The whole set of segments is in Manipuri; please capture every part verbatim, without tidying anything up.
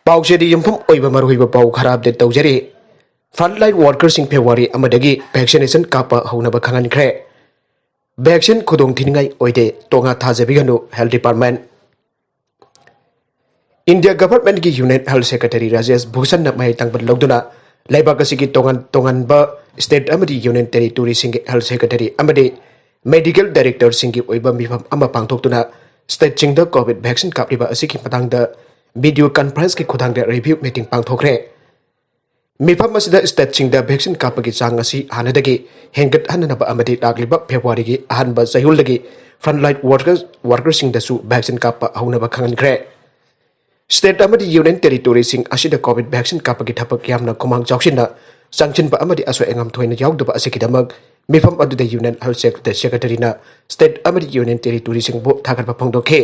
ꯄꯥꯎꯆꯦꯗ ꯌꯨꯝꯐꯝ ꯑꯣꯏꯕ ꯃꯔꯨꯑꯣꯏꯕ ꯄꯥꯎ ꯈꯔ ꯑꯞꯗꯦꯠ ꯇꯧꯖꯔꯤ꯫ Frontline workerꯁꯤꯡ ꯐꯦꯕ꯭ꯔꯨꯋꯥꯔꯤ ꯑꯃꯗꯒꯤ vaccination ꯀꯥꯞꯄ ꯍꯧꯅꯕ ꯈꯪꯍꯟꯈ꯭ꯔꯦ꯫ Vaccine ꯈꯨꯗꯣꯡ ꯊꯤꯅꯤꯡꯉꯥꯏ ꯑꯣꯏꯗꯦ, ꯇꯣꯉꯥꯟ ꯊꯥꯖꯕꯤꯒꯅꯨ, Health Department꯫ India Governmentꯀꯤ Union Health Secretary Rajesh ꯚꯨꯁꯟꯅ ꯃꯍꯩ ꯇꯪꯕ ꯂꯧꯗꯨꯅ ꯂꯩꯕꯥꯛ ꯑꯁꯤꯒꯤ ꯇꯣꯉꯥꯟ ꯇꯣꯉꯥꯟꯕ state ꯑꯃꯗꯤ Union Territoryꯁꯤꯡꯒꯤ health secretary ꯑꯃꯗꯤ medical directorꯁꯤꯡꯒꯤ ꯑꯣꯏꯕ ꯃꯤꯐꯝ ꯑꯃ ꯄꯥꯡꯊꯣꯛꯇꯨꯅ stateꯁꯤꯡꯗ COVID vaccine ꯀꯥꯞꯂꯤꯕ ꯑꯁꯤꯒꯤ ꯃꯇꯥꯡꯗ video conferenceꯀꯤ ꯈꯨꯠꯊꯥꯡꯗ review meeting ꯄꯥꯡꯊꯣꯛꯈ꯭ꯔꯦ꯫ ꯃꯤꯐꯝ ꯑꯁꯤꯗ stateꯁꯤꯡꯗ vaccine ꯀꯥꯞꯄꯒꯤ ꯆꯥꯡ ꯑꯁꯤ ꯍꯥꯟꯅꯗꯒꯤ ꯍꯦꯟꯒꯠꯍꯟꯅꯅꯕ ꯑꯃꯗꯤ ꯂꯥꯛꯂꯤꯕ ꯐꯦꯕ꯭ꯔꯨꯋꯥꯔꯤꯒꯤ ꯑꯍꯥꯟꯕ ꯆꯌꯣꯜꯗꯒꯤ frontline workers, workerꯁꯤꯡꯗꯁꯨ vaccine ꯀꯥꯞꯄ ꯍꯧꯅꯕ ꯈꯪꯍꯟꯈ꯭ꯔꯦ꯫ State ꯑꯃꯗꯤ Union Territoryꯁꯤꯡ ꯑꯁꯤꯗ COVID vaccine ꯀꯥꯞꯄꯒꯤ ꯊꯕꯛ ꯌꯥꯝꯅ ꯈꯨꯃꯥꯡ ꯆꯥꯎꯁꯤꯟꯅ ꯆꯪꯁꯤꯟꯕ ꯑꯃꯗꯤ ꯑꯁꯣꯏ ꯑꯉꯥꯝ ꯊꯣꯏꯅ ꯌꯥꯎꯗꯕ ꯑꯁꯤꯒꯤꯗꯃꯛ ꯃꯤꯐꯝ ꯑꯗꯨꯗ Union Health Secretary, Secretaryꯅ state ꯑꯃꯗꯤ Union Territoryꯁꯤꯡꯕꯨ ꯊꯥꯒꯠꯄ ꯐꯣꯡꯗꯣꯛꯈꯤ꯫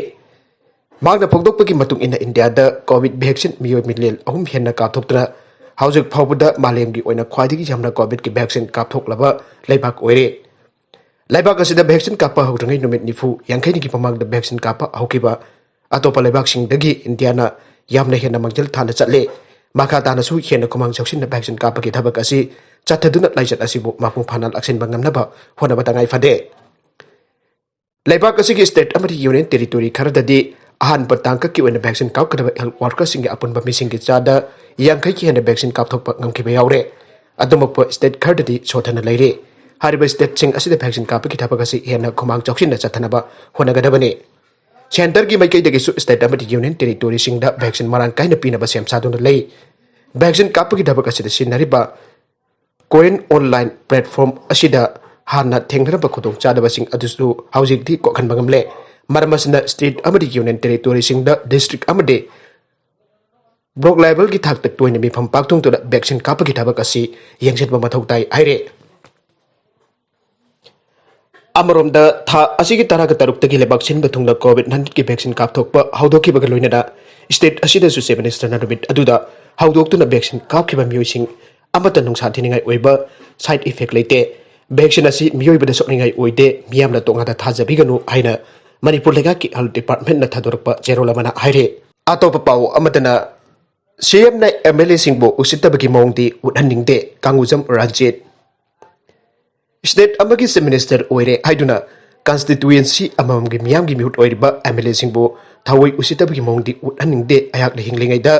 ꯃꯍꯥꯛꯅ ꯐꯣꯡꯗꯣꯛꯄꯒꯤ ꯃꯇꯨꯡ ꯏꯟꯅ, ꯏꯟꯗꯤꯌꯥꯗ COVID vaccine ꯃꯤꯑꯣꯏ million ꯑꯍꯨꯝ ꯍꯦꯟꯅ ꯀꯥꯞꯊꯣꯛꯇꯨꯅ ꯍꯧꯖꯤꯛ ꯐꯥꯎꯕꯗ ꯃꯥꯂꯦꯝꯒꯤ ꯑꯣꯏꯅ ꯈ꯭ꯋꯥꯏꯗꯒꯤ ꯌꯥꯝꯅ COVIDꯀꯤ vaccine ꯀꯥꯞꯊꯣꯛꯂꯕ ꯂꯩꯕꯥꯛ ꯑꯣꯏꯔꯦ꯫ ꯂꯩꯕꯥꯛ ꯑꯁꯤꯗ vaccine ꯀꯥꯞꯄ ꯍꯧꯗ꯭ꯔꯤꯉꯩ ꯅꯨꯃꯤꯠ ꯅꯤꯐꯨ ꯌꯥꯡꯈꯩꯅꯤꯒꯤ ꯃꯃꯥꯡꯗ vaccine ꯀꯥꯞꯄ ꯍꯧꯈꯤꯕ ꯑꯇꯣꯞꯄ ꯂꯩꯕꯥꯛꯁꯤꯡꯗꯒꯤ ꯏꯟꯗꯤꯌꯥꯅ ꯌꯥꯝꯅ ꯍꯦꯟꯅ ꯃꯥꯡꯖꯤꯜ ꯊꯥꯅ ꯆꯠꯂꯦ꯫ ꯃꯈꯥ ꯇꯥꯅꯁꯨ ꯍꯦꯟꯅ ꯈꯨꯃꯥꯡ ꯆꯥꯎꯁꯤꯟꯅ vaccine ꯀꯥꯞꯄꯒꯤ ꯊꯕꯛ ꯑꯁꯤ ꯆꯠꯊꯗꯨꯅ ꯂꯥꯏꯆꯠ ꯑꯁꯤꯕꯨ ꯃꯄꯨꯡ ꯐꯥꯅ ꯂꯥꯛꯁꯤꯟꯕ ꯉꯝꯅꯕ ꯍꯣꯠꯅꯕ ꯇꯉꯥꯏ ꯐꯗꯦ꯫ ꯂꯩꯕꯥꯛ ꯑꯁꯤꯒꯤ state ꯑꯃꯗꯤ Union Territory ꯈꯔꯗꯗꯤ ꯑꯍꯥꯟꯕ ꯇꯥꯡꯀꯛꯀꯤ ꯑꯣꯏꯅ vaccine ꯀꯥꯞꯀꯗꯕ health workerꯁꯤꯡꯒꯤ ꯑꯄꯨꯟꯕ ꯃꯤꯁꯤꯡꯒꯤ ꯆꯥꯗ ꯌꯥꯡꯈꯩꯒꯤ ꯍꯦꯟꯅ vaccine ꯀꯥꯞꯊꯣꯛꯄ ꯉꯝꯈꯤꯕ ꯌꯥꯎꯔꯦ꯫ ꯑꯗꯨꯃꯛꯄꯨ state ꯈꯔꯗꯗꯤ ꯁꯣꯊꯅ ꯂꯩꯔꯦ꯫ ꯍꯥꯏꯔꯤꯕ stateꯁꯤꯡ ꯑꯁꯤꯗ vaccine ꯀꯥꯞꯄꯒꯤ ꯊꯕꯛ ꯑꯁꯤ ꯍꯦꯟꯅ ꯈꯨꯃꯥꯡ ꯆꯥꯎꯁꯤꯟꯅ ꯆꯠꯊꯅꯕ ꯍꯣꯠꯅꯒꯗꯕꯅꯤ꯫ Centreꯒꯤ ꯃꯥꯏꯀꯩꯗꯒꯤꯁꯨ state ꯑꯃꯗꯤ Union Territoryꯁꯤꯡꯗ vaccine ꯃꯔꯥꯡ ꯀꯥꯏꯅ ꯄꯤꯅꯕ ꯁꯦꯝ ꯁꯥꯗꯨꯅ ꯂꯩ꯫ Vaccine ꯀꯥꯞꯄꯒꯤ ꯊꯕꯛ ꯑꯁꯤꯗ ꯁꯤꯖꯤꯟꯅꯔꯤꯕ Coin online platform ꯑꯁꯤꯗ ꯍꯥꯟꯅ ꯊꯦꯡꯅꯔꯝꯕ ꯈꯨꯗꯣꯡꯆꯥꯗꯕꯁꯤꯡ ꯑꯗꯨꯁꯨ ꯍꯧꯖꯤꯛꯇꯤ ꯀꯣꯛꯍꯟꯕ ꯉꯝꯂꯦ꯫ ꯃꯔꯝ ꯑꯁꯤꯅ state ꯑꯃꯗꯤ Union Territoryꯁꯤꯡꯗ district ꯑꯃꯗꯤ block levelꯒꯤ ꯊꯥꯛꯇ ꯇꯣꯏꯅ ꯃꯤꯐꯝ ꯄꯥꯡꯊꯣꯛꯇꯨꯅ vaccine ꯀꯥꯞꯄꯒꯤ ꯊꯕꯛ ꯑꯁꯤ ꯌꯦꯡꯁꯤꯟꯕ ꯃꯊꯧ ꯇꯥꯏ ꯍꯥꯏꯔꯦ꯫ ꯑꯃꯔꯣꯝꯗ, ꯊꯥ ꯑꯁꯤꯒꯤ ꯇꯔꯥꯒ ꯇꯔꯨꯛꯇꯒꯤ ꯂꯩꯕꯥꯛ ꯁꯤꯟꯕ ꯊꯨꯡꯅ COVID nineteenꯒꯤ vaccine ꯀꯥꯞꯊꯣꯛꯄ ꯍꯧꯗꯣꯛꯈꯤꯕꯒ ꯂꯣꯏꯅꯅ state ꯑꯁꯤꯗꯁꯨ Chief Ministerꯅ ꯅꯨꯃꯤꯠ ꯑꯗꯨꯗ ꯍꯧꯗꯣꯛꯇꯨꯅ vaccine ꯀꯥꯞꯈꯤꯕ ꯃꯤꯑꯣꯏꯁꯤꯡ ꯑꯃꯠꯇ ꯅꯨꯡꯁꯥ ꯊꯤꯅꯤꯡꯉꯥꯏ ꯑꯣꯏꯕ side effect ꯂꯩꯇꯦ꯫ Vaccine ꯑꯁꯤ ꯃꯤꯑꯣꯏꯕꯗ ꯁꯣꯛꯅꯤꯡꯉꯥꯏ ꯑꯣꯏꯗꯦ, ꯃꯤꯌꯥꯝꯅ ꯇꯣꯉꯥꯟꯅ ꯊꯥꯖꯕꯤꯒꯅꯨ ꯍꯥꯏꯅ ꯃꯅꯤꯄꯨꯔ ꯂꯩꯉꯥꯛꯀꯤ Health Departmentꯅ ꯊꯥꯗꯣꯔꯛꯄ ꯆꯦꯔꯣꯜ ꯑꯃꯅ ꯍꯥꯏꯔꯤ꯫ ꯑꯇꯣꯞꯄ ꯄꯥꯎ ꯑꯃꯗꯅ, ꯁꯤꯑꯦꯝꯅ ꯑꯦꯝ ꯑꯦꯜ ꯑꯦꯁꯤꯡꯕꯨ ꯎꯁꯤꯠꯇꯕꯒꯤ ꯃꯑꯣꯡꯗꯤ ꯎꯠꯍꯟꯅꯤꯡꯗꯦ, ꯀꯥꯡꯒꯨꯖꯝ ꯔꯟꯖꯤꯠ꯫ ꯁ꯭ꯇꯦꯠ ꯑꯃꯒꯤ ꯆꯤꯐ ꯃꯤꯅꯤꯁꯇꯔ ꯑꯣꯏꯔꯦ ꯍꯥꯏꯗꯨꯅ ꯀꯟꯁꯇꯤꯇ꯭ꯋꯦꯟꯁꯤ ꯑꯃꯃꯝꯒꯤ ꯃꯤꯌꯥꯝꯒꯤ ꯃꯤꯍꯨꯠ ꯑꯣꯏꯔꯤꯕ ꯑꯦꯝ ꯑꯦꯜ ꯑꯦꯁꯤꯡꯕꯨ ꯊꯑꯣꯏ ꯎꯁꯤꯠꯇꯕꯒꯤ ꯃꯑꯣꯡꯗꯤ ꯎꯠꯍꯟꯅꯤꯡꯗꯦ꯫ ꯑꯩꯍꯥꯛꯅ ꯍꯤꯡꯂꯤꯉꯩꯗ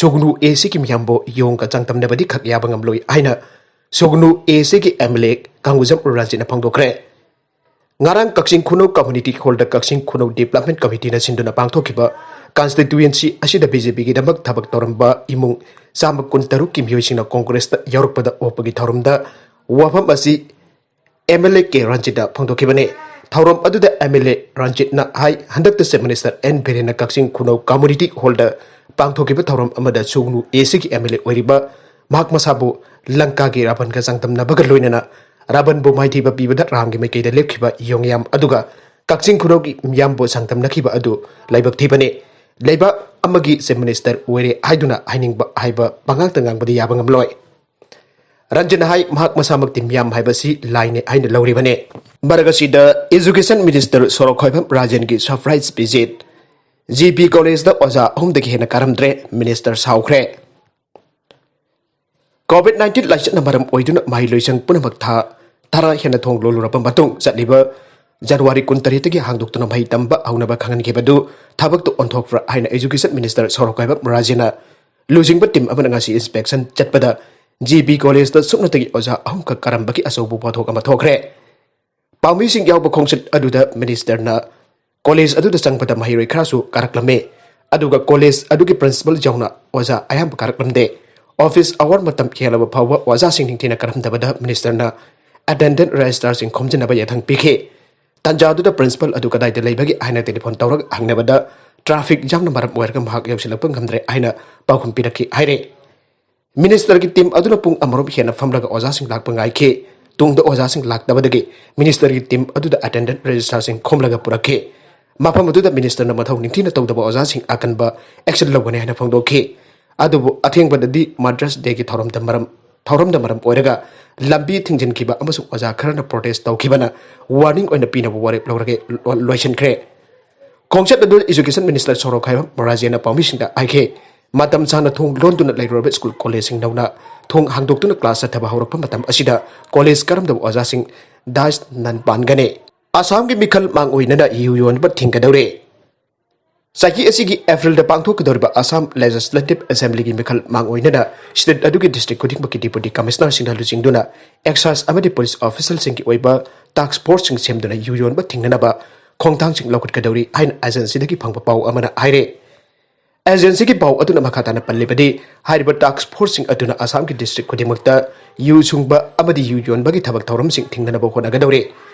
ꯁꯨꯒꯅꯨ ꯑꯦ ꯁꯤꯒꯤ ꯃꯤꯌꯥꯝꯕꯨ ꯌꯣꯡꯒ ꯆꯥꯡꯗꯝꯅꯕꯗꯤ ꯈꯛ ꯌꯥꯕ ꯉꯝꯂꯣꯏ ꯍꯥꯏꯅ ꯁꯨꯒꯅꯨ ꯑꯦ ꯁꯤꯒꯤ ꯑꯦꯝ ꯑꯦꯜ ꯑꯦ ꯀꯥꯡꯒꯨꯖꯝ ꯔꯟꯖꯤꯠꯅ ꯐꯣꯡꯗꯣꯛꯈ꯭ꯔꯦ꯫ ꯉꯔꯥꯡ ꯀꯛꯆꯤꯡ ꯈꯨꯅꯧ ꯀꯝꯃ꯭ꯌꯨꯅꯤꯇꯤ ꯍꯣꯜꯗ ꯀꯛꯆꯤꯡ ꯈꯨꯅꯧ ꯗꯤꯕ꯭ꯂꯞꯃꯦꯟ ꯀꯃꯤꯇꯤꯅ ꯁꯤꯟꯗꯨꯅ ꯄꯥꯡꯊꯣꯛꯈꯤꯕ ꯀꯟꯁꯇꯤꯇ꯭ꯋꯦꯟꯁꯤ ꯑꯁꯤꯗ ꯕꯤ ꯖꯦ ꯄꯤꯒꯤꯗꯃꯛ ꯊꯕꯛ ꯇꯧꯔꯝꯕ ꯏꯃꯨꯡ ꯆꯥꯝꯃ ꯀꯨꯟꯇꯔꯨꯛꯀꯤ ꯃꯤꯑꯣꯏꯁꯤꯡꯅ ꯀꯣꯡꯒ꯭ꯔꯦꯁꯇ ꯌꯥꯎꯔꯛꯄꯗ ꯑꯣꯛꯄꯒꯤ ꯊꯧꯔꯝꯗ ꯋꯥꯐꯝ ꯑꯁꯤ ꯑꯦꯝ ꯑꯦꯜ ꯑꯦ ꯀꯦ ꯔꯟꯖꯤꯠꯅ ꯐꯣꯡꯗꯣꯛꯈꯤꯕꯅꯤ꯫ ꯊꯧꯔꯝ ꯑꯗꯨꯗ ꯑꯦꯝ ꯑꯦꯜ ꯑꯦ ꯔꯟꯖꯤꯠꯅ ꯍꯥꯏ, ꯍꯟꯗꯛꯇ ꯆꯤꯐ ꯃꯤꯅꯤꯁꯇꯔ ꯑꯦꯟ ꯕꯤꯔꯦꯟꯅ ꯀꯛꯆꯤꯡ ꯈꯨꯅꯧ ꯀꯝꯃ꯭ꯌꯨꯅꯤꯇꯤ ꯍꯣꯜꯗ ꯄꯥꯡꯊꯣꯛꯈꯤꯕ ꯊꯧꯔꯝ ꯑꯃꯗ ꯁꯨꯒꯅꯨ ꯑꯦ ꯁꯤꯒꯤ ꯑꯦꯝ ꯑꯦꯜ ꯑꯦ ꯑꯣꯏꯔꯤꯕ ꯃꯍꯥꯛ ꯃꯁꯥꯕꯨ ꯂꯪꯀꯥꯒꯤ ꯔꯥꯕꯟꯒ ꯆꯥꯡꯗꯝꯅꯕꯒ ꯂꯣꯏꯅꯅ ꯔꯥꯕꯟꯕꯨ ꯃꯥꯏꯊꯤꯕ ꯄꯤꯕꯗ ꯔꯥꯝꯒꯤ ꯃꯥꯏꯀꯩꯗ ꯂꯦꯞꯈꯤꯕ ꯌꯣꯡꯌꯥꯝ ꯑꯗꯨꯒ ꯀꯛꯆꯤꯡ ꯈꯨꯅꯧꯒꯤ ꯃꯤꯌꯥꯝꯕꯨ ꯆꯥꯡꯗꯝꯅꯈꯤꯕ ꯑꯗꯨ ꯂꯥꯏꯕꯛ ꯊꯤꯕꯅꯤ꯫ ꯂꯩꯕꯥꯛ ꯑꯃꯒꯤ ꯆꯤꯐ ꯃꯤꯅꯤꯁꯇꯔ ꯑꯣꯏꯔꯦ ꯍꯥꯏꯗꯨꯅ ꯍꯥꯏꯅꯤꯡꯕ ꯍꯥꯏꯕ ꯄꯉꯥꯡꯇ ꯉꯥꯡꯕꯗꯤ ꯌꯥꯕ ꯉꯝꯂꯣꯏ꯫ ꯔꯟꯖꯟ ꯍꯥꯏ, ꯃꯍꯥꯛ ꯃꯁꯥꯃꯛꯇꯤ ꯃꯤꯌꯥꯝ ꯍꯥꯏꯕꯁꯤ ꯂꯥꯏꯅꯦ ꯍꯥꯏꯅ ꯂꯧꯔꯤꯕꯅꯤ꯫ ꯃꯔꯛ ꯑꯁꯤꯗ ꯏꯖꯨꯀꯦꯁꯟ ꯃꯤꯅꯤꯁꯇꯔ ꯁꯣꯔꯣꯛꯈꯣꯏꯕꯝ ꯔꯥꯖꯦꯟꯒꯤ ꯁꯔꯄ꯭ꯔꯥꯏꯖ ꯚꯤꯖꯤꯠ꯫ ꯖꯤ ꯄꯤ ꯀꯣꯂꯦꯖꯇ ꯑꯣꯖꯥ ꯑꯍꯨꯝꯗꯒꯤ ꯍꯦꯟꯅ ꯀꯥꯔꯝꯗ꯭ꯔꯦ, ꯃꯤꯅꯤꯁꯇꯔ ꯁꯥꯎꯈ꯭ꯔꯦ꯫ ꯀꯣꯚꯤꯗ ꯅꯥꯏꯟꯇꯤꯟ ꯂꯥꯏꯆꯠꯅ ꯃꯔꯝ ꯑꯣꯏꯗꯨꯅ ꯃꯍꯩꯂꯣꯏꯁꯪ ꯄꯨꯝꯅꯃꯛ ꯊꯥ ꯇꯔꯥ ꯍꯦꯟꯅ ꯊꯣꯡ ꯂꯣꯜꯂꯨꯔꯕ ꯃꯇꯨꯡ ꯆꯠꯂꯤꯕ ꯖꯅꯋꯥꯔꯤ ꯀꯨꯟꯇꯔꯦꯠꯇꯒꯤ ꯍꯥꯡꯗꯣꯛꯇꯨꯅ ꯃꯍꯩ ꯇꯝꯕ ꯍꯧꯅꯕ ꯈꯪꯍꯟꯈꯤꯕꯗꯨ ꯊꯕꯛꯇ ꯑꯣꯟꯊꯣꯛꯄ꯭ꯔꯥ ꯍꯥꯏꯅ ꯏꯖꯨꯀꯦꯁꯟ ꯃꯤꯅꯤꯁꯇꯔ ꯁꯣꯔꯣꯛꯈꯣꯏꯕꯝ ꯔꯥꯖꯦꯟꯅ ꯂꯨꯆꯤꯡꯕ ꯇꯤꯝ ꯑꯃꯅ ꯉꯁꯤ ꯏꯟꯁꯄꯦꯛꯁꯟ ꯆꯠꯄꯗ ꯖꯤ ꯕꯤ ꯀꯣꯂꯦꯖꯇ ꯁꯨꯞꯅꯇꯒꯤ ꯑꯣꯖꯥ ꯑꯍꯨꯝꯈꯛ ꯀꯥꯔꯝꯕꯒꯤ ꯑꯆꯧꯕ ꯄꯣꯠꯊꯣꯛ ꯑꯃ ꯊꯣꯛꯈ꯭ꯔꯦ꯫ ꯄꯥꯎꯃꯤꯁꯤꯡ ꯌꯥꯎꯕ ꯈꯣꯡꯆꯠ ꯑꯗꯨꯗ ꯃꯤꯅꯤꯁꯇꯔꯅ ꯀꯣꯂꯦꯖ ꯑꯗꯨꯗ ꯆꯪꯕꯗ ꯃꯍꯩꯔꯣꯏ ꯈꯔꯁꯨ ꯀꯥꯔꯛꯂꯝꯃꯤ, ꯑꯗꯨꯒ ꯀꯣꯂꯦꯖ ꯑꯗꯨꯒꯤ ꯄ꯭ꯔꯤꯟꯁꯤꯄꯜ ꯌꯥꯎꯅ ꯑꯣꯖꯥ ꯑꯌꯥꯝꯕ ꯀꯥꯔꯛꯂꯝꯗꯦ꯫ ꯑꯣꯐꯤꯁ ꯑꯋꯥꯔ ꯃꯇꯝ ꯍꯦꯜꯂꯕ ꯐꯥꯎꯕ ꯑꯣꯖꯥꯁꯤꯡ ꯅꯤꯡꯊꯤꯅ ꯀꯥꯔꯝꯗꯕꯗ ꯃꯤꯅꯤꯁꯇꯔꯅ ꯑꯦꯇꯦꯟꯗꯦꯟꯁ ꯔꯦꯖꯤꯁꯇꯔꯁꯤꯡ ꯈꯣꯝꯖꯤꯟꯅꯕ ꯌꯥꯊꯪ ꯄꯤꯈꯤ꯫ ꯇꯥꯟꯖꯥ ꯑꯗꯨꯗ ꯄ꯭ꯔꯤꯟꯁꯤꯄꯜ ꯑꯗꯨ ꯀꯗꯥꯏꯗ ꯂꯩꯕꯒꯦ ꯍꯥꯏꯅ ꯇꯦꯂꯤꯐꯣꯟ ꯇꯧꯔꯒ ꯍꯪꯅꯕꯗ ꯇ꯭ꯔꯥꯐꯤꯛ ꯖꯥꯝꯅ ꯃꯔꯝ ꯑꯣꯏꯔꯒ ꯃꯍꯥꯛ ꯌꯧꯁꯤꯜꯂꯛꯄ ꯉꯝꯗ꯭ꯔꯦ ꯍꯥꯏꯅ ꯄꯥꯎꯈꯨꯝ ꯄꯤꯔꯛꯈꯤ ꯍꯥꯏꯔꯦ꯫ ꯃꯤꯅꯤꯁꯇꯔꯒꯤ ꯇꯤꯝ ꯑꯗꯨꯅ ꯄꯨꯡ ꯑꯃꯔꯣꯝ ꯍꯦꯟꯅ ꯐꯝꯂꯒ ꯑꯣꯖꯥꯁꯤꯡ ꯂꯥꯛꯄ ꯉꯥꯏꯈꯤ꯫ ꯇꯨꯡꯗ ꯑꯣꯖꯥꯁꯤꯡ ꯂꯥꯛꯇꯕꯗꯒꯤ ꯃꯤꯅꯤꯁꯇꯔꯒꯤ ꯇꯤꯝ ꯑꯗꯨꯗ ꯑꯦꯇꯦꯟꯗꯦꯟꯁ ꯔꯦꯖꯤꯁꯇꯔꯁꯤꯡ ꯈꯣꯝꯂꯒ ꯄꯨꯔꯛꯈꯤ꯫ ꯃꯐꯝ ꯑꯗꯨꯗ ꯃꯤꯅꯤꯁꯇꯔꯅ ꯃꯊꯧ ꯅꯤꯡꯊꯤꯅ ꯇꯧꯗꯕ ꯑꯣꯖꯥꯁꯤꯡ ꯑꯀꯟꯕ ꯑꯦꯛꯁꯟ ꯂꯧꯒꯅꯤ ꯍꯥꯏꯅ ꯐꯣꯡꯗꯣꯛꯈꯤ꯫ ꯑꯗꯨꯕꯨ ꯑꯊꯦꯡꯕꯗꯗꯤ ꯃꯥꯗꯔꯁ ꯗꯦꯒꯤ ꯊꯧꯔꯝꯗ ꯃꯔꯝ, ꯊꯧꯔꯝꯗ ꯃꯔꯝ ꯑꯣꯏꯔꯒ ꯂꯝꯕꯤ ꯊꯤꯡꯖꯤꯟꯈꯤꯕ ꯑꯃꯁꯨꯡ ꯑꯣꯖꯥ ꯈꯔꯅ ꯄ꯭ꯔꯣꯇꯦꯁ ꯇꯧꯈꯤꯕꯅ ꯋꯥꯔꯅꯤꯡ ꯑꯣꯏꯅ ꯄꯤꯅꯕ ꯋꯥꯔꯦꯞ ꯂꯧꯔꯒ ꯂꯣ-, ꯂꯣꯏꯁꯤꯟꯈ꯭ꯔꯦ꯫ ꯈꯣꯡꯆꯠ ꯑꯗꯨꯗ ꯏꯖꯨꯀꯦꯁꯟ ꯃꯤꯅꯤꯁꯇꯔ ꯁꯣꯔꯣꯛꯈꯥꯏꯕꯝ ꯔꯥꯖꯦꯟꯅ ꯄꯥꯎꯃꯤꯁꯤꯡꯗ ꯍꯥꯏꯈꯤ, ꯃꯇꯝ ꯁꯥꯡꯅ ꯊꯣꯡ ꯂꯣꯟꯗꯨꯅ ꯂꯩꯔꯨꯔꯕ ꯁ꯭ꯀꯨꯜ ꯀꯣꯂꯦꯖꯁꯤꯡ ꯅꯧꯅ ꯊꯣꯡ ꯍꯥꯡꯗꯣꯛꯇꯨꯅ ꯀ꯭ꯂꯥꯁ ꯆꯠꯊꯕ ꯍꯧꯔꯛꯄ ꯃꯇꯝ ꯑꯁꯤꯗ ꯀꯣꯂꯦꯖ ꯀꯥꯔꯝꯗꯕ ꯑꯣꯖꯥꯁꯤꯡ ꯗꯥꯏꯁ ꯅꯟꯄꯥꯟꯒꯅꯤ꯫ ꯑꯁꯥꯝꯒꯤ ꯃꯤꯈꯜ ꯃꯥꯡꯑꯣꯏꯅꯅ ꯌꯨ ꯌꯣꯟꯕ ꯊꯤꯡꯒꯗꯧꯔꯦ꯫ ꯆꯍꯤ ꯑꯁꯤꯒꯤ ꯑꯦꯄ꯭ꯔꯤꯜꯗ ꯄꯥꯡꯊꯣꯛꯀꯗꯧꯔꯤꯕ ꯑꯁꯥꯝ ꯂꯦꯖꯤꯁꯂꯦꯇꯤꯚ ꯑꯦꯁꯦꯝꯕ꯭ꯂꯤꯒꯤ ꯃꯤꯈꯜ ꯃꯥꯡꯑꯣꯏꯅꯅ ꯁ꯭ꯇꯦꯠ ꯑꯗꯨꯒꯤ ꯗꯤꯁꯇ꯭ꯔꯤꯛ ꯈꯨꯗꯤꯡꯃꯛꯀꯤ ꯗꯤꯄꯨꯇꯤ ꯀꯃꯤꯁꯅꯔꯁꯤꯡꯅ ꯂꯨꯆꯤꯡꯗꯨꯅ ꯑꯦꯛꯁꯥꯏꯖ ꯑꯃꯗꯤ ꯄꯨꯂꯤꯁ ꯑꯣꯐꯤꯁꯔꯁꯤꯡꯒꯤ ꯑꯣꯏꯕ ꯇꯥꯛꯁ ꯐꯣꯔꯁꯁꯤꯡ ꯁꯦꯝꯗꯨꯅ ꯌꯨ ꯌꯣꯟꯕ ꯊꯤꯡꯅꯅꯕ ꯈꯣꯡꯊꯥꯡꯁꯤꯡ ꯂꯧꯈꯠꯀꯗꯧꯔꯤ ꯍꯥꯏꯅ ꯑꯦꯖꯦꯟꯁꯤꯗꯒꯤ ꯐꯪꯕ ꯄꯥꯎ ꯑꯃꯅ ꯍꯥꯏꯔꯦ꯫ ꯑꯦꯖꯦꯟꯁꯤꯒꯤ ꯄꯥꯎ ꯑꯗꯨꯅ ꯃꯈꯥ ꯇꯥꯅ ꯄꯜꯂꯤꯕꯗꯤ, ꯍꯥꯏꯔꯤꯕ ꯇꯥꯛꯁ ꯐꯣꯔꯁꯁꯤꯡ ꯑꯗꯨꯅ ꯑꯁꯥꯝꯒꯤ ꯗꯤꯁꯇ꯭ꯔꯤꯛ ꯈꯨꯗꯤꯡꯃꯛꯇ ꯌꯨ ꯁꯨꯡꯕ ꯑꯃꯗꯤ ꯌꯨ ꯌꯣꯟꯕꯒꯤ ꯊꯕꯛ ꯊꯧꯔꯝꯁꯤꯡ ꯊꯤꯡꯅꯅꯕ ꯍꯣꯠꯅꯒꯗꯧꯔꯤ꯫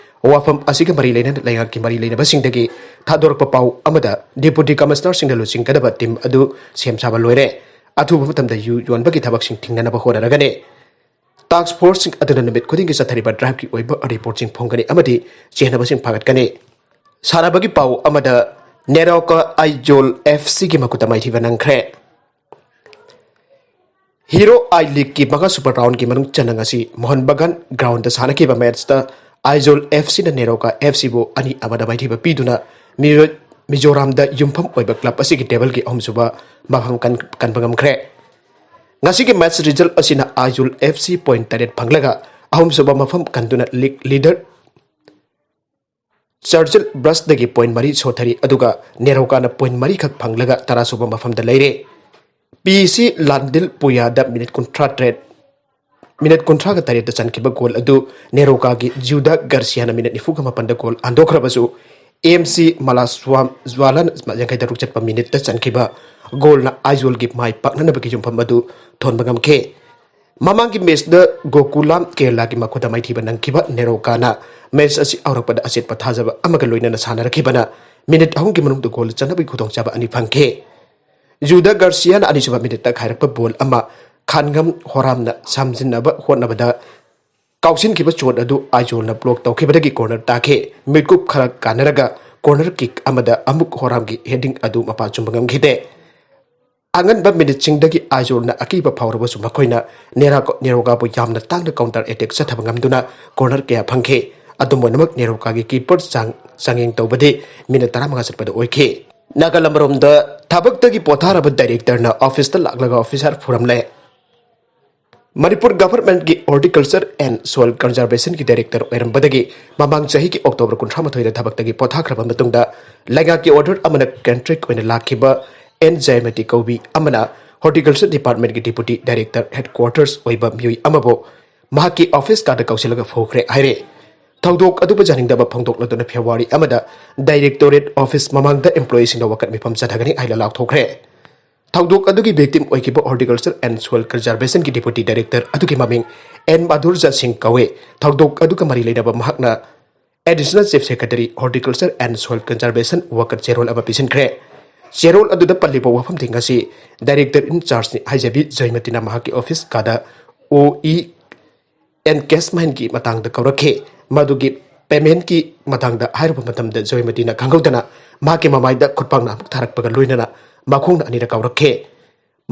ꯋꯥꯐꯝ ꯑꯁꯤꯒ ꯃꯔꯤ ꯂꯩꯅꯅ ꯂꯩꯉꯥꯛꯀꯤ ꯃꯔꯤ ꯂꯩꯅꯕꯁꯤꯡꯗꯒꯤ ꯊꯥꯗꯣꯔꯛꯄ ꯄꯥꯎ ꯑꯃꯗ ꯗꯤꯄꯨꯇꯤ ꯀꯃꯤꯁꯅꯔꯁꯤꯡꯅ ꯂꯨꯆꯤꯡꯒꯗꯕ ꯇꯤꯝ ꯑꯗꯨ ꯁꯦꯝ ꯁꯥꯕ ꯂꯣꯏꯔꯦ꯫ ꯑꯊꯨꯕ ꯃꯇꯝꯗ ꯌꯨ ꯌꯣꯟꯕꯒꯤ ꯊꯕꯛꯁꯤꯡ ꯊꯤꯡꯅꯅꯕ ꯍꯣꯠꯅꯔꯒꯅꯤ꯫ ꯇꯥꯛꯁ ꯐꯣꯔꯁꯁꯤꯡ ꯑꯗꯨꯅ ꯅꯨꯃꯤꯠ ꯈꯨꯗꯤꯡꯒꯤ ꯆꯠꯊꯔꯤꯕ ꯗ꯭ꯔꯥꯏꯚꯀꯤ ꯑꯣꯏꯕ ꯔꯤꯄꯣꯔꯠꯁꯤꯡ ꯐꯣꯡꯒꯅꯤ ꯑꯃꯗꯤ ꯆꯦꯟꯅꯕꯁꯤꯡ ꯐꯥꯒꯠꯀꯅꯤ꯫ ꯁꯥꯟꯅꯕꯒꯤ ꯄꯥꯎ ꯑꯃꯗ, ꯅꯦꯔꯣꯀꯥ ꯑꯥꯏꯖꯣꯜ ꯑꯦꯐ ꯁꯤꯒꯤ ꯃꯈꯨꯠꯇ ꯃꯥꯏꯊꯤꯕ ꯅꯪꯈ꯭ꯔꯦ꯫ ꯍꯤꯔꯣ ꯑꯥꯏ ꯂꯤꯒꯀꯤ ꯃꯉꯥ ꯁꯨꯄꯔ ꯔꯥꯎꯟꯒꯤ ꯃꯅꯨꯡ ꯆꯟꯅ ꯉꯁꯤ ꯃꯣꯍꯟ ꯕꯒꯥꯟ ꯒ꯭ꯔꯥꯎꯟꯗ ꯁꯥꯟꯅꯈꯤꯕ ꯃꯦꯠꯁꯇ ꯑꯥꯏꯖꯣꯜ ꯑꯦꯐ ꯁꯤꯅ ꯅꯦꯔꯣꯀꯥ ꯑꯦꯐ ꯁꯤꯕꯨ ꯑꯅꯤ ꯑꯃꯗ ꯃꯥꯏꯊꯤꯕ ꯄꯤꯗꯨꯅ ꯃꯤꯑꯣꯏ-, ꯃꯤꯖꯣꯔꯥꯝꯗ ꯌꯨꯝꯐꯝ ꯑꯣꯏꯕ ꯀ꯭ꯂꯕ ꯑꯁꯤꯒꯤ ꯇꯦꯕꯜꯒꯤ ꯑꯍꯨꯝꯁꯨꯕ ꯃꯐꯝ ꯀꯟ-, ꯀꯟꯕ ꯉꯝꯈ꯭ꯔꯦ꯫ ꯉꯁꯤꯒꯤ ꯃꯦꯠꯁ ꯔꯤꯖꯜꯠ ꯑꯁꯤꯅ ꯑꯥꯏꯖꯣꯜ ꯑꯦꯐ ꯁꯤ ꯄꯣꯏꯟꯠ ꯇꯔꯦꯠ ꯐꯪꯂꯒ ꯑꯍꯨꯝꯁꯨꯕ ꯃꯐꯝ ꯀꯟꯗꯨꯅ ꯂꯤꯒ ꯂꯤꯗꯔ ꯆꯔꯆꯤꯜ ꯕ꯭ꯔꯁꯇꯒꯤ ꯄꯣꯏꯟꯠ ꯃꯔꯤ ꯁꯣꯊꯔꯤ, ꯑꯗꯨꯒ ꯅꯦꯔꯣꯀꯥꯅ ꯄꯣꯏꯟꯠ ꯃꯔꯤꯈꯛ ꯐꯪꯂꯒ ꯇꯔꯥꯁꯨꯕ ꯃꯐꯝꯗ ꯂꯩꯔꯦ꯫ ꯄꯤ ꯁꯤ ꯂꯥꯟꯗꯤꯜ ꯄꯨꯌꯥꯗ ꯃꯤꯅꯤꯠ ꯀꯨꯟꯊ꯭ꯔꯥ ꯇꯔꯦꯠ, ꯃꯤꯅꯤꯠ ꯀꯨꯟꯊ꯭ꯔꯥꯒ ꯇꯔꯦꯠꯇ ꯆꯟꯈꯤꯕ ꯒꯣꯜ ꯑꯗꯨ ꯅꯦꯔꯣꯀꯥꯒꯤ ꯖ꯭ꯌꯨꯗꯥ ꯒꯥꯔꯁꯤꯌꯥꯅ ꯃꯤꯅꯤꯠ ꯅꯤꯐꯨꯒ ꯃꯥꯄꯟꯗ ꯒꯣꯜ ꯍꯟꯗꯣꯛꯈ꯭ꯔꯕꯁꯨ, ꯑꯦꯝ ꯁꯤ ꯃꯂꯥꯁ꯭ꯋꯥꯝ ꯖ꯭ꯋꯥꯂꯥꯅ ꯌꯥꯡꯈꯩ ꯇꯔꯨꯛ ꯆꯠꯄ ꯃꯤꯅꯤꯠꯇ ꯆꯟꯈꯤꯕ ꯒꯣꯜꯅ ꯑꯥꯏꯖꯣꯜꯒꯤ ꯃꯥꯏ ꯄꯥꯛꯅꯅꯕꯒꯤ ꯌꯨꯝꯐꯝ ꯑꯗꯨ ꯊꯣꯟꯕ ꯉꯝꯈꯤ꯫ ꯃꯃꯥꯡꯒꯤ ꯃꯦꯠꯁꯇ ꯒꯣꯀꯨꯂꯥꯝ ꯀꯦꯔꯂꯥꯒꯤ ꯃꯈꯨꯠꯇ ꯃꯥꯏꯊꯤꯕ ꯅꯪꯈꯤꯕ ꯅꯦꯔꯣꯀꯥꯅ ꯃꯦꯠꯁ ꯑꯁꯤ ꯍꯧꯔꯛꯄꯗ ꯑꯆꯦꯠꯄ ꯊꯥꯖꯕ ꯑꯃꯒ ꯂꯣꯏꯅꯅ ꯁꯥꯟꯅꯔꯛꯈꯤꯕꯅ ꯃꯤꯅꯤꯠ ꯑꯍꯨꯝꯒꯤ ꯃꯅꯨꯡꯗ ꯒꯣꯜ ꯆꯟꯅꯕꯒꯤ ꯈꯨꯗꯣꯡꯆꯥꯕ ꯑꯅꯤ ꯐꯪꯈꯤ꯫ ꯖꯨꯗꯥ ꯒꯥꯔꯁꯤꯌꯥꯅ ꯑꯅꯤꯁꯨꯕ ꯃꯤꯅꯤꯠꯇ ꯈꯥꯏꯔꯛꯄ ꯕꯣꯜ ꯑꯃ ꯈꯥꯟꯉꯝ ꯍꯣꯔꯥꯝꯅ ꯁꯝꯖꯤꯟꯅꯕ ꯍꯣꯠꯅꯕꯗ ꯀꯥꯎꯁꯤꯟꯈꯤꯕ ꯆꯣꯠ ꯑꯗꯨ ꯑꯥꯏꯖꯣꯜꯅ ꯕ꯭ꯂꯣꯛ ꯇꯧꯈꯤꯕꯗꯒꯤ ꯀꯣꯔꯅꯔ ꯇꯥꯈꯤ꯫ ꯃꯤꯠꯀꯨꯞ ꯈꯔ ꯀꯥꯟꯅꯔꯒ ꯀꯣꯔꯅꯔ ꯀꯤꯛ ꯑꯃꯗ ꯑꯃꯨꯛ ꯍꯣꯔꯥꯝꯒꯤ ꯍꯦꯗꯤꯡ ꯑꯗꯨ ꯃꯄꯥ ꯆꯨꯝꯕ ꯉꯝꯈꯤꯗꯦ꯫ ꯑꯉꯟꯕ ꯃꯤꯅꯤꯠꯁꯤꯡꯗꯒꯤ ꯑꯥꯏꯖꯣꯜꯅ ꯑꯀꯤꯕ ꯐꯥꯎꯔꯕꯁꯨ ꯃꯈꯣꯏꯅ ꯅꯦꯔꯥ-, ꯅꯦꯔꯣꯀꯥꯕꯨ ꯌꯥꯝꯅ ꯇꯥꯡꯅ ꯀꯥꯎꯟꯇꯔ ꯑꯦꯇꯦꯛ ꯆꯠꯊꯕ ꯉꯝꯗꯨꯅ ꯀꯣꯔꯅꯔ ꯀꯌꯥ ꯐꯪꯈꯤ꯫ ꯑꯗꯨꯝ ꯑꯣꯏꯅꯃꯛ ꯅꯦꯔꯣꯀꯥꯒꯤ ꯀꯤꯄꯔ ꯆꯥꯡ-, ꯆꯥꯡꯌꯦꯡ ꯇꯧꯕꯗꯤ ꯃꯤꯅꯤꯠ ꯇꯔꯥꯃꯉꯥ ꯆꯠꯄꯗ ꯑꯣꯏꯈꯤ꯫ ꯅꯥꯀꯜ ꯑꯃꯔꯣꯝꯗ ꯊꯕꯛꯇꯒꯤ ꯄꯣꯊꯥꯔꯕ ꯗꯥꯏꯔꯦꯛꯇꯔꯅ ꯑꯣꯐꯤꯁꯇ ꯂꯥꯛꯂꯒ ꯑꯣꯐꯤꯁꯥꯔ ꯐꯨꯔꯝꯂꯦ꯫ ꯃꯅꯤꯄꯨꯔ ꯒꯚꯔꯟꯃꯦꯟꯠꯀꯤ ꯍꯣꯔꯇꯤꯀꯜꯆꯔ ꯑꯦꯟ ꯁꯣꯏꯜ ꯀꯟꯖꯔꯕꯦꯁꯟꯒꯤ ꯗꯥꯏꯔꯦꯛꯇꯔ ꯑꯣꯏꯔꯝꯕꯗꯒꯤ ꯃꯃꯥꯡ ꯆꯍꯤꯒꯤ ꯑꯣꯛꯇꯣꯕꯔ ꯀꯨꯟꯊ꯭ꯔꯥ ꯃꯥꯊꯣꯏꯗ ꯊꯕꯛꯇꯒꯤ ꯄꯣꯊꯥꯈ꯭ꯔꯕ ꯃꯇꯨꯡꯗ ꯂꯩꯉꯥꯛꯀꯤ ꯑꯣꯔꯗꯔ ꯑꯃꯅ ꯀꯟꯇ꯭ꯔꯦꯛ ꯑꯣꯏꯅ ꯂꯥꯛꯈꯤꯕ ꯑꯦꯟ ꯖꯌꯃꯇꯤ ꯀꯧꯕꯤ ꯑꯃꯅ ꯍꯣꯔꯇꯤꯀꯜꯆꯔ ꯗꯤꯄꯥꯔꯠꯃꯦꯟꯠꯀꯤ ꯗꯤꯄꯨꯇꯤ ꯗꯥꯏꯔꯦꯛꯇꯔ ꯍꯦꯗꯀ꯭ꯋꯥꯔꯇꯔꯁ ꯑꯣꯏꯕ ꯃꯤꯑꯣꯏ ꯑꯃꯕꯨ ꯃꯍꯥꯛꯀꯤ ꯑꯣꯐꯤꯁ ꯀꯥꯗ ꯀꯧꯁꯤꯜꯂꯒ ꯐꯨꯈ꯭ꯔꯦ ꯍꯥꯏꯔꯦ꯫ ꯊꯧꯗꯣꯛ ꯑꯗꯨꯕꯨ ꯌꯥꯅꯤꯡꯗꯕ ꯐꯣꯡꯗꯣꯛꯂꯗꯨꯅ ꯐꯦꯕ꯭ꯔꯨꯋꯥꯔꯤ ꯑꯃꯗ ꯗꯥꯏꯔꯦꯛꯇꯣꯔꯦꯠ ꯑꯣꯐꯤꯁ ꯃꯃꯥꯡꯗ ꯏꯝꯄ꯭ꯂꯣꯌꯤꯁꯤꯡꯅ ꯋꯥꯀꯠ ꯃꯤꯐꯝ ꯆꯠꯊꯒꯅꯤ ꯍꯥꯏꯅ ꯂꯥꯎꯊꯣꯛꯈ꯭ꯔꯦ꯫ ꯊꯧꯗꯣꯛ ꯑꯗꯨꯒꯤ ꯚꯤꯛꯇꯤꯝ ꯑꯣꯏꯈꯤꯕ ꯍꯣꯔꯇꯤꯀꯜꯆꯔ ꯑꯦꯟ ꯁꯣꯏꯜ ꯀꯟꯖꯔꯕꯦꯁꯟꯒꯤ ꯗꯤꯄꯨꯇꯤ ꯗꯥꯏꯔꯦꯛꯇꯔ ꯑꯗꯨꯒꯤ ꯃꯃꯤꯡ ꯑꯦꯟ ꯃꯥꯙꯨꯔꯖꯥ ꯁꯤꯡ ꯀꯧꯏ꯫ ꯊꯧꯗꯣꯛ ꯑꯗꯨꯒ ꯃꯔꯤ ꯂꯩꯅꯕ ꯃꯍꯥꯛꯅ additional chief secretary horticulture and soil conservation ꯋꯥꯀꯠ ꯆꯦꯔꯣꯜ ꯑꯃ ꯄꯤꯁꯤꯟꯈ꯭ꯔꯦ꯫ ꯆꯦꯔꯣꯜ ꯑꯗꯨꯗ ꯄꯜꯂꯤꯕ ꯋꯥꯐꯝꯁꯤꯡ ꯑꯁꯤ ꯗꯥꯏꯔꯦꯛꯇꯔ ꯏꯟ ꯆꯥꯔꯖꯅꯤ ꯍꯥꯏꯖꯕꯤ ꯖꯣꯏꯃꯇꯤꯅ ꯃꯍꯥꯛꯀꯤ ꯑꯣꯐꯤꯁ ꯀꯥꯗ ꯑꯣ ꯏ ꯑꯦꯟꯀꯦꯁꯃꯦꯟꯠꯀꯤ ꯃꯇꯥꯡꯗ ꯀꯧꯔꯛꯈꯤ꯫ ꯃꯗꯨꯒꯤ ꯄꯦꯃꯦꯟꯠꯀꯤ ꯃꯇꯥꯡꯗ ꯍꯥꯏꯔꯨꯕ ꯃꯇꯝꯗ ꯖꯣꯏꯃꯇꯤꯅ ꯈꯪꯍꯧꯗꯅ ꯃꯍꯥꯛꯀꯤ ꯃꯃꯥꯏꯗ ꯈꯨꯠꯄꯥꯛꯅ ꯑꯃꯨꯛ ꯊꯥꯔꯛꯄꯒ ꯂꯣꯏꯅꯅ ꯃꯈꯣꯡꯅ ꯑꯅꯤꯔꯛ ꯀꯥꯎꯔꯛꯈꯤ꯫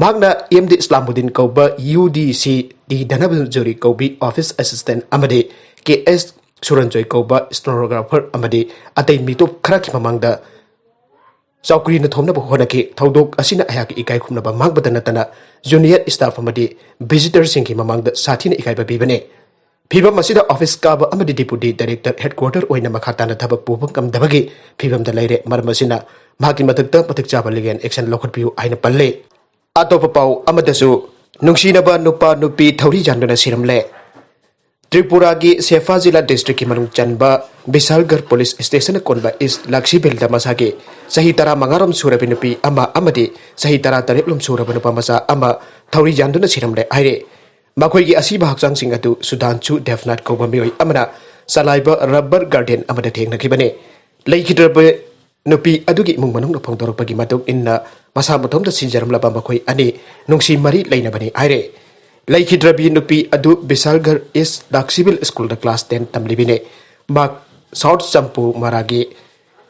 ꯃꯍꯥꯛꯅ ꯑꯦꯝ ꯗꯤ ꯏꯁꯂꯥꯃꯨꯗꯤꯟ ꯀꯧꯕ ꯌꯨ ꯗꯤ ꯁꯤ ꯗꯤ ꯙꯅꯕꯖꯨꯔꯤ ꯀꯧꯕꯤ ꯑꯣꯐꯤꯁ ꯑꯦꯁꯤꯁꯇꯦꯟꯠ ꯑꯃꯗꯤ ꯀꯦ ꯑꯦꯁ ꯁꯨꯔꯟꯖꯣꯏ ꯀꯧꯕ ꯁ꯭ꯇꯦꯅꯣꯒ꯭ꯔꯥꯐꯔ ꯑꯃꯗꯤ ꯑꯇꯩ ꯃꯤꯇꯣꯞ ꯈꯔꯒꯤ ꯃꯃꯥꯡꯗ ꯆꯧꯀ꯭ꯔꯤꯅ ꯊꯣꯝꯅꯕ ꯍꯣꯠꯅꯈꯤ꯫ ꯊꯧꯗꯣꯛ ꯑꯁꯤꯅ ꯑꯩꯍꯥꯛꯀꯤ ꯏꯀꯥꯏ ꯈꯨꯝꯅꯕ ꯃꯥꯡꯕꯗ ꯅꯠꯇꯅ ꯖꯨꯅꯤꯌꯔ ꯁ꯭ꯇꯥꯐ ꯑꯃꯗꯤ ꯚꯤꯖꯤꯇꯔꯁꯤꯡꯒꯤ ꯃꯃꯥꯡꯗ ꯁꯥꯊꯤꯅ ꯏꯀꯥꯏꯕ ꯄꯤꯕꯅꯤ꯫ ꯐꯤꯚꯝ ꯑꯁꯤꯗ ꯑꯣꯐꯤꯁ ꯀꯥꯕ ꯑꯃꯗꯤ ꯗꯤꯄꯨꯇꯤ ꯗꯥꯏꯔꯦꯛꯇꯔ ꯍꯦꯗꯀ꯭ꯋꯥꯔꯇꯔ ꯑꯣꯏꯅ ꯃꯈꯥ ꯇꯥꯅ ꯊꯕꯛ ꯄꯨꯕ ꯉꯝꯗꯕꯒꯤ ꯐꯤꯚꯝꯗ ꯂꯩꯔꯦ꯫ ꯃꯔꯝ ꯑꯁꯤꯅ ꯃꯍꯥꯛꯀꯤ ꯃꯊꯛꯇ ꯃꯇꯤꯛ ꯆꯥꯕ ꯂꯤꯒꯦꯜ ꯑꯦꯛꯁꯟ ꯂꯧꯈꯠꯄꯤꯌꯨ ꯍꯥꯏꯅ ꯄꯜꯂꯤ꯫ ꯑꯇꯣꯞꯄ ꯄꯥꯎ ꯑꯃꯗꯁꯨ ꯅꯨꯡꯁꯤꯅꯕ ꯅꯨꯄꯥ ꯅꯨꯄꯤ ꯊꯧꯔꯤ ꯌꯥꯟꯗꯨꯅ ꯁꯤꯔꯝꯂꯦ꯫ ꯇ꯭ꯔꯤꯄꯨꯔꯥꯒꯤ ꯁꯦꯐꯥ ꯖꯤꯂꯥ ꯗꯤꯁꯇ꯭ꯔꯤꯛꯀꯤ ꯃꯅꯨꯡ ꯆꯟꯕ ꯕꯤꯁꯥꯜꯒꯔ ꯄꯨꯂꯤꯁ ꯁ꯭ꯇꯦꯁꯟꯅ ꯀꯣꯟꯕ ꯏꯁ ꯂꯛꯁꯤꯕꯤꯜꯗ ꯃꯁꯥꯒꯤ ꯆꯍꯤ ꯇꯔꯥꯃꯉꯥ ꯔꯣꯝ ꯁꯨꯔꯕꯤ ꯅꯨꯄꯤ ꯑꯃ ꯑꯃꯗꯤ ꯆꯍꯤ ꯇꯔꯥꯇꯔꯦꯠ ꯂꯣꯝ ꯁꯨꯔꯕ ꯅꯨꯄꯥ ꯃꯆꯥ ꯑꯃ ꯊꯧꯔꯤ ꯌꯥꯟꯗꯨꯅ ꯁꯤꯔꯝꯂꯦ ꯍꯥꯏꯔꯤ꯫ ꯃꯈꯣꯏꯒꯤ ꯑꯁꯤꯕ ꯍꯛꯆꯥꯡꯁꯤꯡ ꯑꯗꯨ ꯁꯨꯗꯥꯟꯁꯨ ꯗꯦꯕꯅꯥꯊ ꯀꯧꯕ ꯃꯤꯑꯣꯏ ꯑꯃꯅ ꯆꯂꯥꯏꯕ ꯔꯕꯔ ꯒꯥꯔꯗꯦꯟ ꯑꯃꯗ ꯊꯦꯡꯅꯈꯤꯕꯅꯤ꯫ ꯂꯩꯈꯤꯗ꯭ꯔꯕ ꯅꯨꯄꯤ ꯑꯗꯨꯒꯤ ꯏꯃꯨꯡ ꯃꯅꯨꯡꯅ ꯐꯣꯡꯗꯣꯔꯛꯄꯒꯤ ꯃꯇꯨꯡ ꯏꯟꯅ, ꯃꯁꯥ ꯃꯇꯣꯝꯇ ꯁꯤꯟꯖꯔꯝꯂꯕ ꯃꯈꯣꯏ ꯑꯅꯤ ꯅꯨꯡꯁꯤ ꯃꯔꯤ ꯂꯩꯅꯕꯅꯤ ꯍꯥꯏꯔꯦ꯫ ꯂꯩꯈꯤꯗ꯭ꯔꯕꯤ ꯅꯨꯄꯤ ꯑꯗꯨ ꯕꯤꯁꯥꯜꯒꯔ ꯏꯁ ꯂꯥꯛꯁꯤꯕꯤꯜ ꯁ꯭ꯀꯨꯜꯗ ꯀ꯭ꯂꯥꯁ ꯇꯦꯟ ꯇꯝꯂꯤꯕꯤꯅꯤ꯫ ꯃꯍꯥꯛ ꯁꯥꯎꯠ ꯆꯝꯄꯨ ꯃꯔꯥꯒꯤ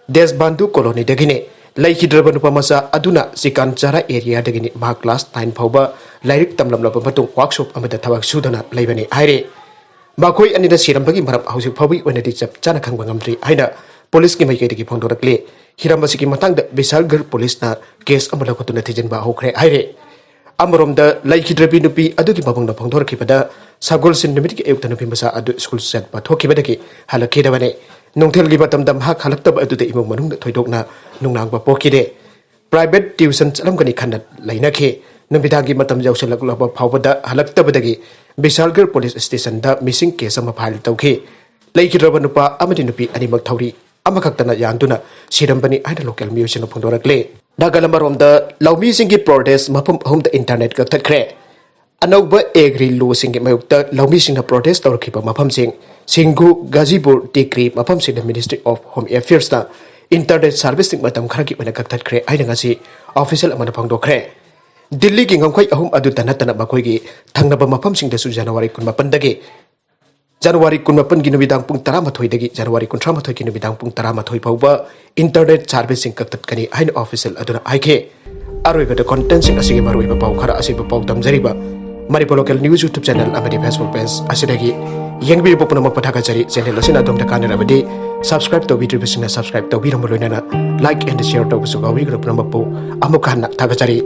ꯗꯦꯁꯕꯥꯟꯗꯨ ꯀꯣꯂꯣꯅꯤꯗꯒꯤꯅꯤ꯫ ꯂꯩꯈꯤꯗ꯭ꯔꯕ ꯅꯨꯄꯥ ꯃꯆꯥ ꯑꯗꯨꯅ ꯆꯤꯀꯥꯟ ꯆꯥꯔꯥ ꯑꯦꯔꯤꯌꯥꯗꯒꯤꯅꯤ꯫ ꯃꯍꯥꯛ ꯀ꯭ꯂꯥꯁ ꯅꯥꯏꯟ ꯐꯥꯎꯕ ꯂꯥꯏꯔꯤꯛ ꯇꯝꯂꯝꯂꯕ ꯃꯇꯨꯡ ꯋꯥꯔꯛꯁꯣꯞ ꯑꯃꯗ ꯊꯕꯛ ꯁꯨꯗꯨꯅ ꯂꯩꯕꯅꯤ ꯍꯥꯏꯔꯤ꯫ ꯃꯈꯣꯏ ꯑꯅꯤꯅ ꯁꯤꯔꯝꯕꯒꯤ ꯃꯔꯝ ꯍꯧꯖꯤꯛ ꯐꯥꯎꯕꯒꯤ ꯑꯣꯏꯅꯗꯤ ꯆꯞ ꯆꯥꯅ ꯈꯪꯕ ꯉꯝꯗ꯭ꯔꯤ ꯍꯥꯏꯅ ꯄꯨꯂꯤꯁꯀꯤ ꯃꯥꯏꯀꯩꯗꯒꯤ ꯐꯣꯡꯗꯣꯔꯛꯂꯤ꯫ ꯍꯤꯔꯝ ꯑꯁꯤꯒꯤ ꯃꯇꯥꯡꯗ ꯕꯤꯁꯥꯜꯒꯔ ꯄꯨꯂꯤꯁꯅ ꯀꯦꯁ ꯑꯃ ꯂꯧꯈꯠꯇꯨꯅ ꯊꯤꯖꯤꯟꯕ ꯍꯧꯈ꯭ꯔꯦ ꯍꯥꯏꯔꯦ꯫ ꯑꯃꯔꯣꯝꯗ, ꯂꯩꯈꯤꯗ꯭ꯔꯕꯤ ꯅꯨꯄꯤ ꯑꯗꯨꯒꯤ ꯃꯕꯨꯡꯅ ꯐꯣꯡꯗꯣꯔꯛꯈꯤꯕꯗ, ꯁꯒꯣꯜꯁꯦꯟ ꯅꯨꯃꯤꯠꯀꯤ ꯑꯌꯨꯛꯇ ꯅꯨꯄꯤ ꯃꯆꯥ ꯑꯗꯨ ꯁ꯭ꯀꯨꯜ ꯆꯠꯄ ꯊꯣꯛꯈꯤꯕꯗꯒꯤ ꯍꯜꯂꯛꯈꯤꯗꯕꯅꯤ꯫ ꯅꯨꯡꯊꯤꯜꯒꯤ ꯃꯇꯝꯗ ꯃꯍꯥꯛ ꯍꯜꯂꯛꯇꯕ ꯑꯗꯨꯗ ꯏꯃꯨꯡ ꯃꯅꯨꯡꯗ ꯊꯣꯏꯗꯣꯛꯅ ꯅꯨꯡꯅꯥꯡꯕ ꯄꯣꯛꯈꯤꯗꯦ꯫ ꯄ꯭ꯔꯥꯏꯚꯦꯠ ꯇ꯭ꯌꯨꯁꯟ ꯆꯠꯂꯝꯒꯅꯤ ꯈꯟꯅ ꯂꯩꯅꯈꯤ꯫ ꯅꯨꯃꯤꯗꯥꯡꯒꯤ ꯃꯇꯝ ꯌꯧꯁꯤꯜꯂꯛꯂꯕ ꯐꯥꯎꯕꯗ ꯍꯜꯂꯛꯇꯕꯗꯒꯤ ꯕꯤꯁꯥꯜꯒꯔ ꯄꯨꯂꯤꯁ ꯁ꯭ꯇꯦꯁꯟꯗ ꯃꯤꯁꯤꯡ ꯀꯦꯁ ꯑꯃ ꯐꯥꯏꯜ ꯇꯧꯈꯤ꯫ ꯂꯩꯈꯤꯗ꯭ꯔꯕ ꯅꯨꯄꯥ ꯑꯃꯗꯤ ꯅꯨꯄꯤ ꯑꯅꯤꯃꯛ ꯊꯧꯔꯤ ꯑꯃꯈꯛꯇꯅ ꯌꯥꯟꯗꯨꯅ ꯁꯤꯔꯝꯕꯅꯤ ꯍꯥꯏꯅ ꯂꯣꯀꯦꯜ ꯃꯤꯑꯣꯏꯁꯤꯡꯅ ꯐꯣꯡꯗꯣꯔꯛꯂꯦ꯫ ꯅꯥꯒꯥꯂꯦꯟ ꯑꯃꯔꯣꯝꯗ, ꯂꯧꯃꯤꯁꯤꯡꯒꯤ ꯄ꯭ꯔꯣꯇꯦꯁ ꯃꯐꯝ ꯑꯍꯨꯝꯗ ꯏꯟꯇꯔꯅꯦꯠ ꯀꯛꯊꯠꯈ꯭ꯔꯦ꯫ ꯑꯅꯧꯕ ꯑꯦꯒ꯭ꯔꯤ ꯂꯣꯁꯤꯡꯒꯤ ꯃꯥꯌꯣꯛꯇ ꯂꯧꯃꯤꯁꯤꯡꯅ ꯄ꯭ꯔꯣꯇꯦꯁ ꯇꯧꯔꯛꯈꯤꯕ ꯃꯐꯝꯁꯤꯡ, ꯁꯤꯡꯒꯨ, ꯒꯥꯖꯤꯄꯨꯔ, ꯇꯤꯀ꯭ꯔꯤ ꯃꯐꯝꯁꯤꯡꯗ Ministry of Home Affairsꯅ ꯏꯟꯇꯔꯅꯦꯠ ꯁꯥꯔꯚꯤꯁꯁꯤꯡ ꯃꯇꯝ ꯈꯔꯒꯤ ꯑꯣꯏꯅ ꯀꯛꯊꯠꯈ꯭ꯔꯦ ꯍꯥꯏꯅ ꯉꯁꯤ ꯑꯣꯐꯤꯁꯤꯌꯦꯜ ꯑꯃꯅ ꯐꯣꯡꯗꯣꯛꯈ꯭ꯔꯦ꯫ ꯗꯤꯜꯂꯤꯒꯤ ꯉꯝꯈꯩ ꯑꯍꯨꯝ ꯑꯗꯨꯇ ꯅꯠꯇꯅ ꯃꯈꯣꯏꯒꯤ ꯊꯪꯅꯕ ꯃꯐꯝꯁꯤꯡꯗꯁꯨ ꯖꯅꯋꯥꯔꯤ ꯀꯨꯟꯃꯥꯄꯟꯗꯒꯤ ꯖꯅꯋꯥꯔꯤ ꯀꯨꯟꯃꯥꯄꯟꯒꯤ ꯅꯨꯃꯤꯗꯥꯡ ꯄꯨꯡ ꯇꯔꯥꯃꯥꯊꯣꯏꯗꯒꯤ ꯖꯅꯋꯥꯔꯤ ꯀꯨꯟꯊ꯭ꯔꯥꯃꯥꯊꯣꯏꯒꯤ ꯅꯨꯃꯤꯗꯥꯡ ꯄꯨꯡ ꯇꯔꯥꯃꯥꯊꯣꯏ ꯐꯥꯎꯕ ꯏꯟꯇꯔꯅꯦꯠ ꯁꯥꯔꯚꯤꯁꯁꯤꯡ ꯀꯛꯊꯠꯀꯅꯤ ꯍꯥꯏꯅ ꯑꯣꯐꯤꯁꯤꯌꯦꯜ ꯑꯗꯨꯅ ꯍꯥꯏꯈꯤ꯫ ꯑꯔꯣꯏꯕꯗ ꯀꯣꯟꯇꯦꯟꯁꯤꯡ ꯑꯁꯤꯒꯤ ꯃꯔꯨꯑꯣꯏꯕ ꯄꯥꯎ ꯈꯔ ꯑꯁꯤꯕꯨ ꯄꯥꯎ ꯇꯝꯖꯔꯤꯕ Manipur local news YouTube channel ꯑꯃꯗꯤ Facebook ꯄꯦꯖ ꯑꯁꯤꯗꯒꯤ ꯌꯦꯡꯕꯤꯔꯤꯕ ꯄꯨꯝꯅꯃꯛꯄꯨ ꯊꯥꯒꯠꯆꯔꯤ꯫ ꯆꯦꯅꯦꯜ ꯑꯁꯤꯅ ꯑꯗꯣꯝꯗ ꯀꯥꯟꯅꯔꯕꯗꯤ subscribe ꯇꯧꯕꯤꯗ꯭ꯔꯤꯕꯁꯤꯡꯅ subscribe ꯇꯧꯕꯤꯔꯝꯕ ꯂꯣꯏꯅꯅ like and share ꯇꯧꯕꯁꯨ ꯀꯥꯎꯕꯤꯒꯅꯨ꯫ ꯄꯨꯝꯅꯃꯛꯄꯨ ꯑꯃꯨꯛꯀ ꯍꯟꯅ ꯊꯥꯒꯠꯆꯔꯤ꯫